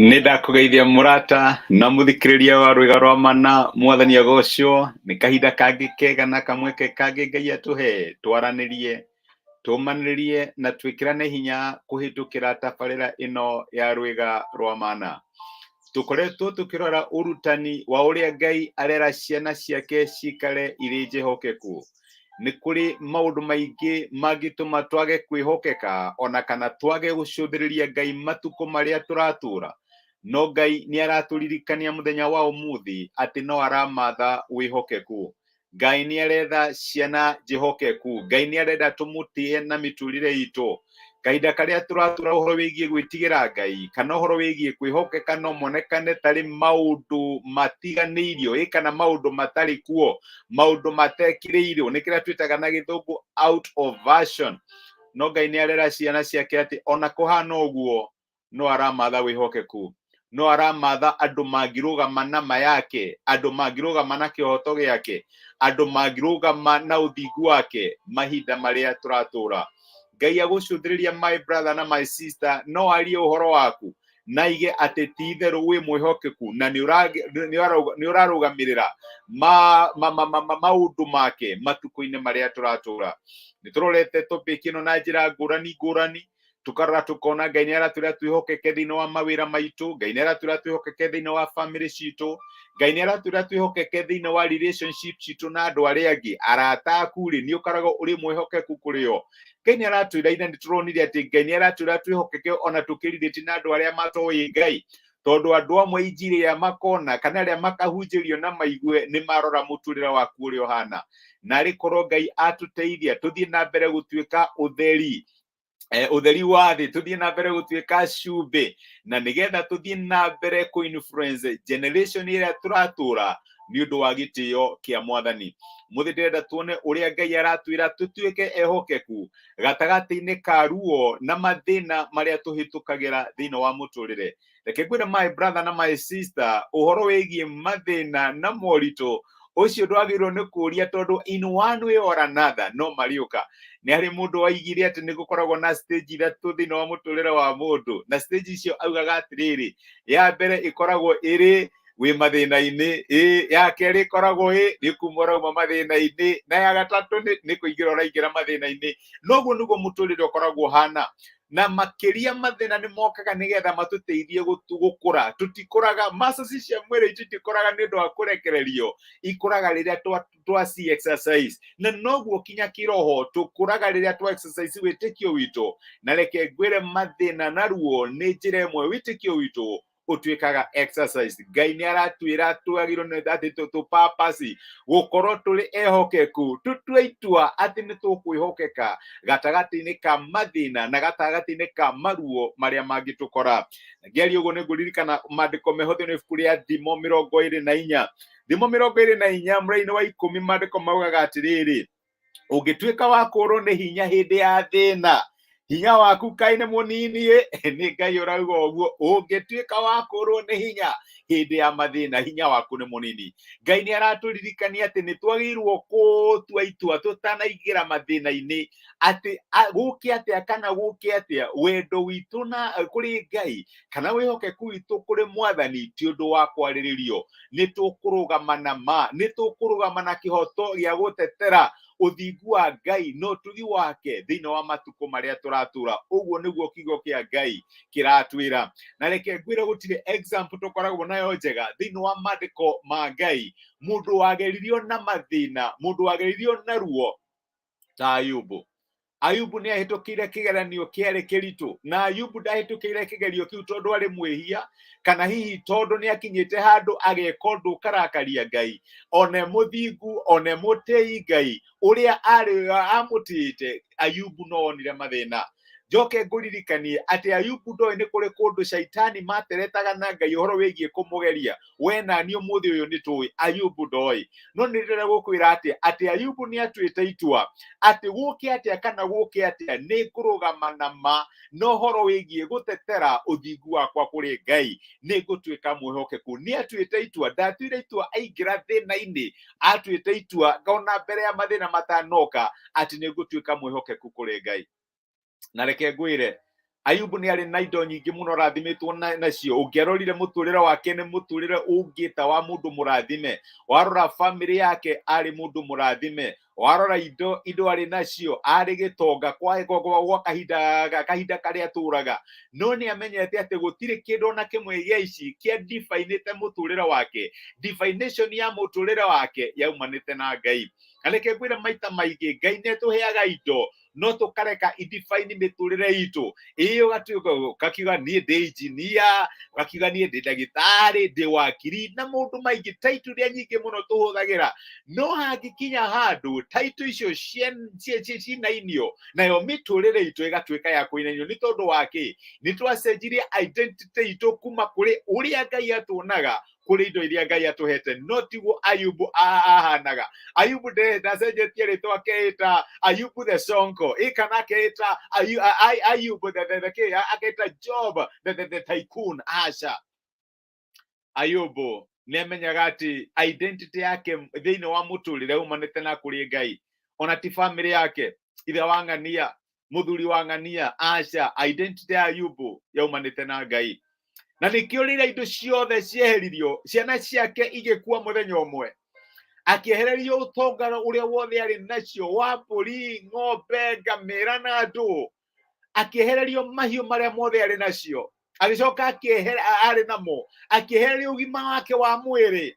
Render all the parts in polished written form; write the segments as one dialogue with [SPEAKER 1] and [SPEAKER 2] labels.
[SPEAKER 1] Nĩ ndakũgeithia mũrata na mũthikĩrĩria wa rwĩga rwa mana, mwathani agocwo. Nĩ kahinda kangĩ kega na kamweke kangĩ Ngai atũhe twaranĩrie, tũmanĩrĩrie na twĩkĩrane hinya kũhĩtũkĩra tabarĩra ĩno ya rwĩga rwa mana. Tũkoretwo tũkĩrora ũrutani wa ũrĩa Ngai arera ciana ciake cikare irĩ njĩhokeku. Nĩ kũrĩ maũndũ maingĩ mangĩtũma twage kwĩhokeka ona kana twage gũcũthĩrĩria Ngai matukũ marĩa tũratũra. No Ngai nĩ aratũririkania mũthenya wa ũmũthĩ atĩ no aramatha wĩhokeku. Ngai nĩ aretha ciana njĩhokeku. Ngai nĩ arenda tũmũtĩe na mĩtũrĩre itũ. Kahinda karĩa tũratũra ũhoro wĩgiĩ gwĩtigĩra Ngai kana ũhoro wĩgiĩ kwĩhokeka no monekane tarĩ maũndũ matiganĩirio ĩ kana maũndũ matarĩ kuo, maũndũ matekĩrĩirwo, nĩ kĩrĩa twĩtaga na gĩthũngũ out of version. No Ngai nĩ arera ciana ciake atĩ ona kũhana ũguo no aramatha wĩhokeku, no aramatha andũ mangĩrũgama na ma yake, andũ mangĩrũgama na kĩhoto gĩake, andũ mangĩrũgama na ũthingu wake mahinda marĩa tũratũra. Ngai agũcũthĩrĩria, my brother na my sister, no arie ũhoro waku na aige atĩ ti itherũ wĩ mwĩhokeku na nĩ ũrarũgamĩrĩra maũndũ make matukũ-inĩ marĩa tũratũra. Nĩ tũrorete topic ĩno na njĩra ngũrani ngũrani, tukarora tukona Ngai nĩ aratwĩra twĩhokeke thĩinĩ wa mawĩra maitũ, Ngai nĩ aratwĩra twĩhokeke thĩinĩ wa family citũ, Ngai nĩ aratwĩra twĩhokeke thĩinĩ wa relationship citũ na andũ arĩa angĩ. Arata aku rĩ, nĩ ũkoragwo ũrĩ mwĩhokeku kũrĩ o? Ngai nĩ aratwĩra, ina nĩ tũronire atĩ Ngai nĩ aratwĩra twĩhokeke ona tũkĩrirĩti na andũ arĩa matoĩ Ngai, tondũ andũ amwe injiri ĩrĩa makona kana arĩa makahunjĩrio na maigue nĩ marora mũtũrĩre waku ũrĩa ũhana. Na arĩ korwo Ngai atũteithia tũthiĩ na mbere gũtuĩka ũtheri, ũtheri wa thĩ, tũthiĩ na mbere gũtuĩka cumbĩ, na nĩgetha tũthiĩ na mbere kũ influence generation ĩrĩa tũratũra nĩ ũndũ wa gĩtĩo kĩa mwathani. Mũthĩ ndĩrenda tuone ũrĩa Ngai aratwĩra tũtuĩke ehokeku gatagatĩ-inĩ ka ruo na mathĩna marĩa tũhĩtũkagĩra thĩinĩ wa mũtũrĩre. Reke ngwĩre, my brother na my sister, ũhoro wĩgiĩ mathĩna na moritũ ũcio ndwagĩrĩirwo nĩ kũũria, tondũ in one way or another no marĩũka. Nĩ harĩ mũndũ waigire atĩ nĩ gũkoragwo na stage ithatũ thĩinĩ wa mũtũrĩre wa mũndũ, na stage icio augaga atĩrĩrĩ, ya mbere ĩkoragwo ĩrĩ wĩ mathĩna-inĩ, ĩ ya kerĩ ĩkoragwo ĩ nĩ kuma ũrauma mathĩna-inĩ, na ya gatatũ nĩ kũingĩra ũraingĩra mathĩna-inĩ. Noguo nĩguo mũtũrĩre ũkoragwo ũhana, na makĩria mathĩna nĩ mokaga nĩgetha matũteithie gũkũra. Tũtikũraga, muscles cia mwĩrĩ itũ itikũraga nĩ ũndũ wa kũrekererio, ikũraga rĩrĩa twa ci exercise. Na noguo kinya kĩroho tũkũraga rĩrĩa twa exercise wĩtĩkio witũ. Na reke ngwĩre, mathĩna na ruo nĩ njĩra ĩmwe wĩtĩkio witũ ũtuĩkaga exercise. Ngai nĩ aratwĩra twagĩrĩirwo nĩ atĩ tũ purpose gũkorwo tũrĩ ehokeku, tũtue itua atĩ nĩ tũkwĩhokeka gatagatĩ-inĩ ka mathĩna na gatagatĩ-inĩ ka maruo marĩa mangĩtũkora. Ngĩaria ũguo nĩ ngũririkana maandĩko meho thĩinĩ wa ibuku rĩa Thimo 24, Thimo 24 mũraini wa 10. Maandĩko maugaga atĩrĩrĩ, ũngĩtuĩka wa kũrwo nĩ hinya hĩndĩ ya thĩna, hinya waku kaĩ nĩ mũnini ĩ. Nĩ Ngai ũrauga ũguo, ũngĩtuĩka wa kũrwo nĩ hinya hĩndĩ ya mathĩna, hinya waku nĩ mũnini. Ngai nĩ aratũririkania atĩ nĩ twagĩrĩirwo gũtua itua tũtanaingĩra mathĩna-inĩ atĩ gũke atĩa kana gũke atĩa, wendo witũ na kũrĩ Ngai kana wĩhokeku witũ kũrĩ mwathani ti ũndũ wa kwarĩrĩrio. Nĩ tũkũrũgama na ma, nĩ tũkũrũgama na kĩhoto gĩa gũtetera ũthingu wa Ngai na ũtugi wake thĩinĩ wa matukũ marĩa tũratũra. Ũguo nĩguo kiugo kĩa Ngai kĩratwĩra. Na reke ngwĩre, gũtirĩ example tũkoragwo nayo njega thĩinĩ wa maandĩko ma Ngai, mũndũ wageririo na mathĩna, mũndũ wageririo na ruo ta Ayubu. Ayubu nĩ ahĩtũkĩire kĩgeranio kĩarĩ kĩritũ, na Ayubu ndahĩtũkĩire kĩgerio kĩu tondũ arĩ mwĩhia kana hihi tondũ nĩ akinyĩte handũ ageka ũndũ ũkarakaria Ngai. Ona e mũthingu, ona e mũtĩi Ngai ũrĩa arĩ amũtĩĩte, Ayubu no onire mathĩna. Njoke ngũririkanie atĩ Ayubu ndoĩ nĩ kũrĩ kũndũ caitani materetaga na Ngai ũhoro wĩgiĩ kũmũgeria. We na niĩ ũmũthĩ ũyũ nĩ tũĩ, Ayubu ndoĩ. No nĩ ndĩrenda gũkwĩra atĩ Ayubu nĩ atuĩte itua atĩ gũke atĩa kana gũke atĩa, nĩ ngũrũgama na ma na ũhoro wĩgiĩ gũtetera ũthingu wakwa kũrĩ Ngai, nĩ ngũtuĩka mwĩhokeku. Nĩ atuĩte itua, ndatuire itua aingĩra thĩna-inĩ, atuĩte itua ona mbere ya mathĩna matanoka atĩ nĩ ngũtuĩka mwĩhokeku kũrĩ Ngai. Na reke ngwĩre, Ayubu nĩ arĩ na indo nyingĩ mũno arathimĩtwo nacio. Ũngĩarorire mũtũrĩre wake nĩ mũtũrĩre ũngĩta wa mũndũ mũrathime. Warora famĩlĩ yake arĩ mũndũ mũrathime. Warora indo arĩ nacio arĩ gĩtonga kwa kahinda karĩa atũraga. No nĩ amenyete atĩ gũtirĩ kĩndũ ona kĩmwe gĩa ici kĩa definĩte mũtũrĩre wake. Definition ya mũtũrĩre wake yaumanĩte na Ngai. Na reke ngwĩre maita maingĩ Ngai nĩ atũheaga indo no tũkareka idefine mĩtũrĩre itũ. Ĩĩ ũgatuĩka ũkakiuga niĩ ndĩ engineer, ũgakiuga niĩ ndĩ ndagĩtarĩ, ndĩ wakiri na maũndũ maingĩ, title iria nyingĩ mũno tũhũthagĩra. No hangĩkinya handũ title icio cinainio, nayo mĩtũrĩre itũ ĩgatuĩka ya kũinainio. Nĩ tondũ wa kĩ? Nĩ twacenjirie identity itũ kuma kũrĩ ũrĩa Ngai atuonaga kũrĩ indo iria Ngai atũhete. No tiguo Ayubu ahanaga. Ayubu ndacenjetie rĩtwa akeĩta Ayubu the Sonko, ĩ kana akeĩta Ayubu the kĩ, akeĩta Job the tycoon. Aca, Ayubu nĩ amenyaga atĩ identity yake thĩinĩ wa mũtũrĩre umanĩte na kũrĩ Ngai, ona ti famĩlĩ yake, ithe wa ng'ania, mũthuri wa ng'ania. Aca, identity ya Ayubu yaumanĩte na Ngai. Na nĩkĩo rĩrĩa indo ciothe cieheririo, ciana ciake igĩkua mũthenya ũmwe, akĩehererio ũtonga ũrĩa wothe arĩ nacio wa mbũri, ng'ombe, ngamĩra na andũ, akĩehererio mahiũ marĩa mothe arĩ nacio, agĩcoka arĩ namo, akĩehererio ũgima wake wa mwĩrĩ.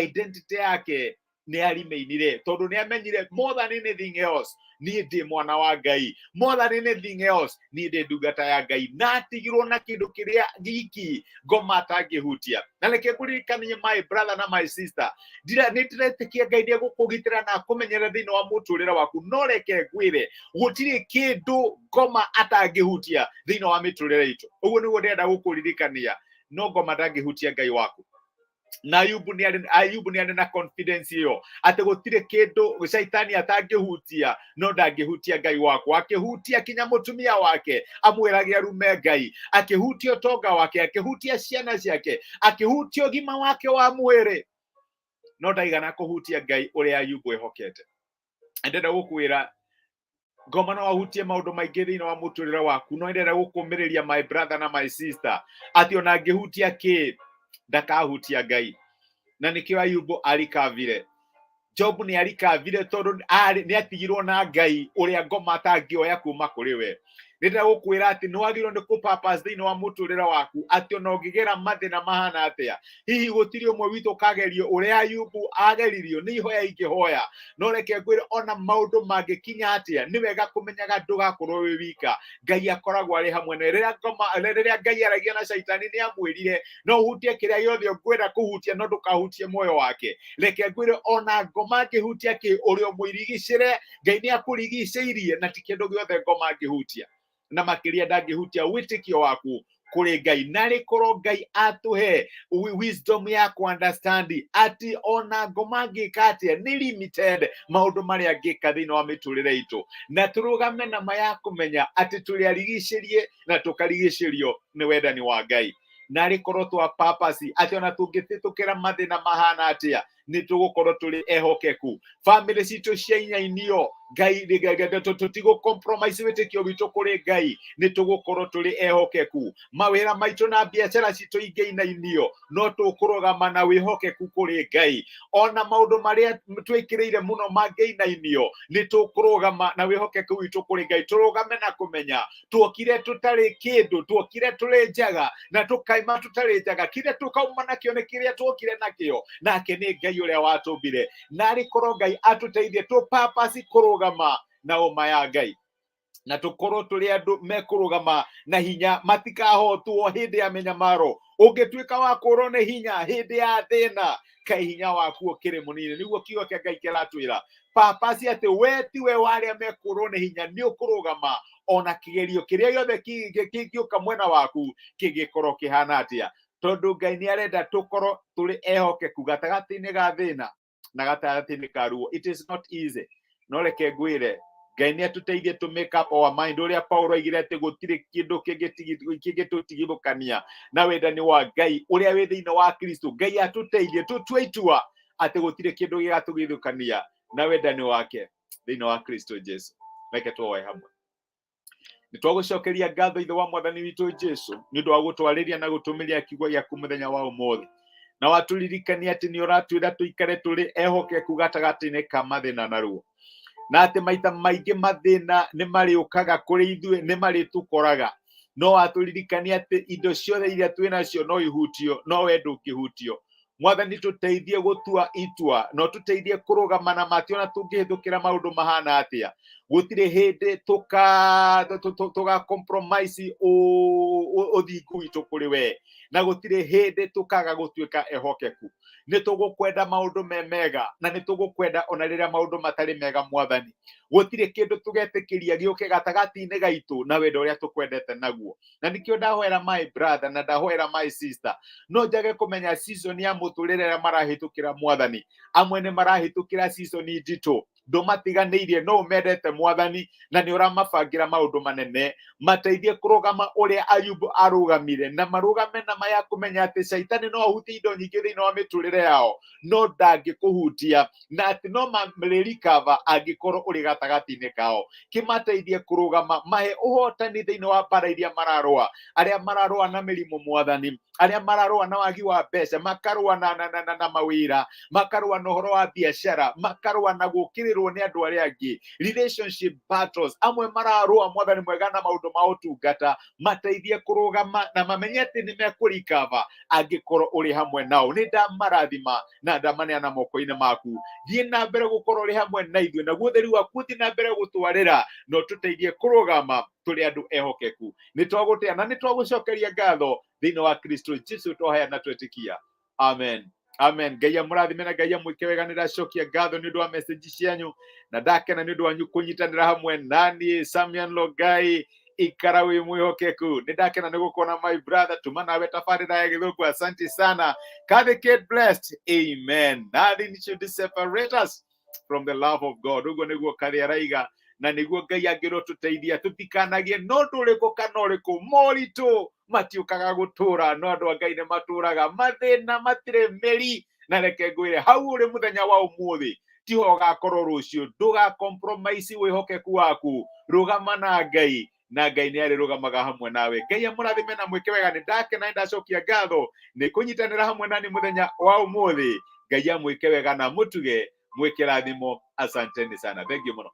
[SPEAKER 1] Identity yake nĩ arimeinire, tondũ nĩ amenyire more than anything else niĩ ndĩ mwana wa Ngai, more than anything else niĩ ndĩ ndungata ya Ngai. Na atigirwo na kĩndũ kĩrĩa giki ngoma atangĩhutia. Na reke ngũririkanie, my brother na my sister, nĩ ndĩretĩkia Ngai nĩ egũkũgitĩra na akũmenyerera thĩinĩ wa mũtũrĩre waku, no reke ngwĩre gũtirĩ kĩndũ ngoma atangĩhutia thĩinĩ wa mĩtũrĩre itũ. Ũguo nĩguo ndĩrenda gũkũririkania, no ngoma ndangĩhutia Ngai waku. Na Ayubu nĩ arĩ na confidence ĩyo atĩ gũtirĩ kĩndũ caitani atangĩhutia, no ndangĩhutia Ngai wakwa. Akĩhutia kinya mũtumia wake amwĩrage arume Ngai, akĩhutia ũtonga wake, akĩhutia ciana ciake, akĩhutia ũgima wake wa mwĩrĩ, no ndaigana kũhutia Ngai ũrĩa Ayubu ehokete. Ndĩrenda gũkwĩra ngoma no ahutie maũndũ maingĩ thĩinĩ wa mũtũrĩre waku, no ndĩrenda gũkũmĩrĩria, my brother na my sister, atĩ ona angĩhutia kĩ, ndakahutia Ngai. Na nĩkĩo Ayubu arikavire, Job nĩ arikavire, tondũ nĩ atigirwo na Ngai ũrĩa ngoma atangĩoya kuma kũrĩ we. Ndĩrenda gũkwĩra atĩ nĩ wagĩrĩirwo nĩ kũ-purpose thĩinĩ wa mũtũrĩre waku, atĩ ona ũngĩgera mathĩna mahana atĩa, hihi gũtirĩ ũmwe witũ ũkagerio ũrĩa Ayubu ageririo. Nĩ ihoya ingĩhoya, no reke ngwĩre ona maũndũ mangĩkinya atĩa, nĩ wega kũmenyaga ndũgakorwo wĩ wika. Ngai akoragwo arĩ hamwe nawe. Rĩrĩa Ngai aragia na Caitani, nĩ amwĩrire no ũhutie kĩrĩa gĩothe ũngwenda kũhutia, no ndũkahutie muoyo wake. Reke ngwĩre ona ngoma angĩhutia kĩ, ũrĩa ũmũirigicĩre Ngai nĩ akũrigicĩirie, na ti kĩndũ gĩothe ngoma angĩhutia, na makĩria ndangĩhutia wĩtĩkio waku kũrĩ Ngai. Na rĩkorwo Ngai atũhe wisdom ya ku understand atĩ ona ngoma angĩka atĩa nĩ limited maũndũ marĩa angĩka thĩinĩ wa mĩtũrĩre itũ, na tũrũgame na ma ya kũmenya atĩ tũrĩ arigicĩrie na tũkarigicĩrio nĩ wendani wa Ngai. Na rĩkorwo twa purpose atĩ ona tũngĩtĩtũkĩra mathĩna mahana atĩa, nĩ tũgũkorwo tũrĩ ehokeku. Famĩlĩ citũ ciainainio, Ngai tũtigũ compromise wĩtĩkio witũ kũrĩ Ngai, nĩ tũgũkorwo tũrĩ ehokeku. Mawĩra maitũ na biacara citũ ingĩinainio, no tũkũrũgama na wĩhokeku kũrĩ Ngai. Ona maũndũ marĩa twĩkĩrĩire mũno mangĩinainio, nĩ tũkũrũgama na wĩhokeku witũ kũrĩ Ngai. Tũrũgame na kũmenya tuokire tũtarĩ kĩndũ, tuokire tũrĩ njaga na tũkaima tũtarĩ njaga. Kĩrĩa tũkauma nakĩo nĩ kĩrĩa tuokire nakĩo, nake nĩ Ngai ũrĩa watũmbire. Na arĩkorwo Ngai atũteithie tũ-purpose kũrũgama na ũma ya Ngai, na tũkorwo tũrĩ andũ mekũrũgama na hinya, matikahotwo hĩndĩ ya mĩnyamaro. Ũngĩtuĩka wa kũrwo nĩ hinya hĩndĩ ya thĩna, kaĩ hinya waku ũkĩrĩ mũnini. Nĩguo kiugo kĩa Ngai kĩratwĩra purpose atĩ we tiwe wa arĩa mekũrwo nĩ hinya, nĩ ũkũrũgama ona kĩgerio kĩrĩa gĩothe kĩngĩũka mwena waku kĩngĩkorwo kĩhana atĩa, tondũ Ngai nĩ arenda tũkorwo tũrĩ ehokeku gatagatĩ-inĩ ga thĩna na gatagatĩ-inĩ ka ruo. It is not easy, no reke ngwĩre Ngai nĩ atũteithie to make up our mind ũrĩa Paulo aigire atĩ gũtirĩ kĩndũ kĩngĩtũtigithũkania na wendani wa Ngai ũrĩa wĩ thĩinĩ wa Kristo. Ngai atũteithie tũtue itua atĩ gũtirĩ kĩndũ gĩgatũgithũkania na wendani wake thĩinĩ wa Kristo Jesu. Reke tũhoe hamwe. Nĩ twagũcokeria ngatho Ithe wa Mwathani witũ Jesu nĩ ũndũ wa gũtwarĩria na gũtũmĩria kiugo gĩaku mũthenya wa ũmũthĩ, na watũririkania atĩ nĩ ũratwĩra tũikare tũrĩ ehokeku gatagatĩ-inĩ ka mathĩna na ruo, na atĩ maita maingĩ mathĩna nĩ marĩũkaga kũrĩ ithuĩ, nĩ marĩtũkoraga, no watũririkania atĩ indo ciothe iria twĩ nacio no ihutio, no we ndũngĩhutio. Mwathani, tũteithie gũtua itua na ũtũteithie kũrũgama na matĩ ona tũngĩhĩtũkĩra maũndũ mahana atĩa. Gũtirĩ hĩndĩ tũga compromise ũthingu witũ kũrĩ we, na gũtirĩ hĩndĩ tũkaga gũtuĩka ehokeku. Nĩ tũgũkwenda maũndũ me mega, na nĩ tũgũkwenda ona rĩrĩa maũndũ matarĩ mega. Mwathani, gũtirĩ kĩndũ tũgetĩkĩria gĩũke gatagatĩ-inĩ gaitũ na wendo ũrĩa tũkwendete naguo. Na nĩkĩo ndahoera my brother na ndahoera my sister, no njage kũmenya season ya mũtũrĩre ĩrĩa marahĩtũkĩra. Mwathani, amwe nĩ marahĩtũkĩra season nditũ, ndũmatiganĩirie, no ũmendete Mwathani, na nĩ ũramabangĩra maũndũ manene. Mateithie kũrũgama ũrĩa Ayubu arũgamire, na marũgame na maya kũmenya atĩ Caitani no ahutie indo nyingĩ thĩinĩ wa mĩtũrĩre yao, no ndangĩkũhutia, na atĩ no marĩrikava angĩkorwo ũrĩ gatagatĩ-inĩ kao. Kĩmateithie kũrũgama, mahe ũhotani thĩinĩ wa mbara iria mararũa, arĩa mararũa na mĩrimũ, Mwathani, arĩa mararũa na wagi wa mbeca, makarũa na mawĩra, makarũa na ũhoro wa biacara, makarũa na gũkĩrĩrwo nĩ andũ arĩa angĩ, relationship battles, amwe mararũa, Mwathani mwega, na maũndũ ma ũtungata. Mateithie kũrũgama na mamenye atĩ nĩ mekũrikava angĩkorwo ũrĩ hamwe nao. Nĩ ndamarathima na ndamaneana moko-inĩ maku. Thiĩ na mbere gũkorwo ũrĩ hamwe na ithuĩ, naguo ũtheri waku ũthiĩ na mbere gũtwarĩra na ũtũteithie kũrũgama tũrĩ andũ ehokeku. Nĩ twagũtĩa na nĩ twagũcokeria ngatho thĩinĩ wa Kristo Jesu twahoya na twetĩkia, amen, amen. Ngai amũrathime na Ngai amwĩke wega. Nĩ ndacokia ngatho nĩ ũndũ wa message cianyu, na ndakena nĩ ũndũ wanyu kũnyitanĩra hamwe naniĩ Samian Logai. Ikara wĩ mwĩhokeku. Nĩ ndakena nĩ gũkuona, my brother. Tuma nawe tabarĩra ya Gĩthũngũ. Asante sana. Kathy Kate blessed, amen. Nothing should separate us from the love of God. Ũguo nĩguo Kathy araiga, na nĩguo Ngai angĩrwo tũteithia tũtikanagie no ũndũ ũrĩkũ kana ũrĩkũ. Moritũ matiũkaga gũtũra, no andũ a Ngai nĩ matũraga. Mathĩna matirĩ mĩri, na reke ngwĩre, hau ũrĩ mũthenya wa ũmũthĩ tiho ũgakorwo rũciũ. Ndũga compromise wĩhokeku waku. Rũgama na Ngai, na Ngai nĩ arĩrũgamaga hamwe nawe. Ngai amũrathime na mwĩke wega. Nĩ ndakena, nĩ ndacokia ngatho nĩ kũnyitanĩra hamwe nani mũthenya wa ũmũthĩ. Ngai amwĩke wega na mũtuge mwĩke rathimo. Asanteni sana, thank you mũno.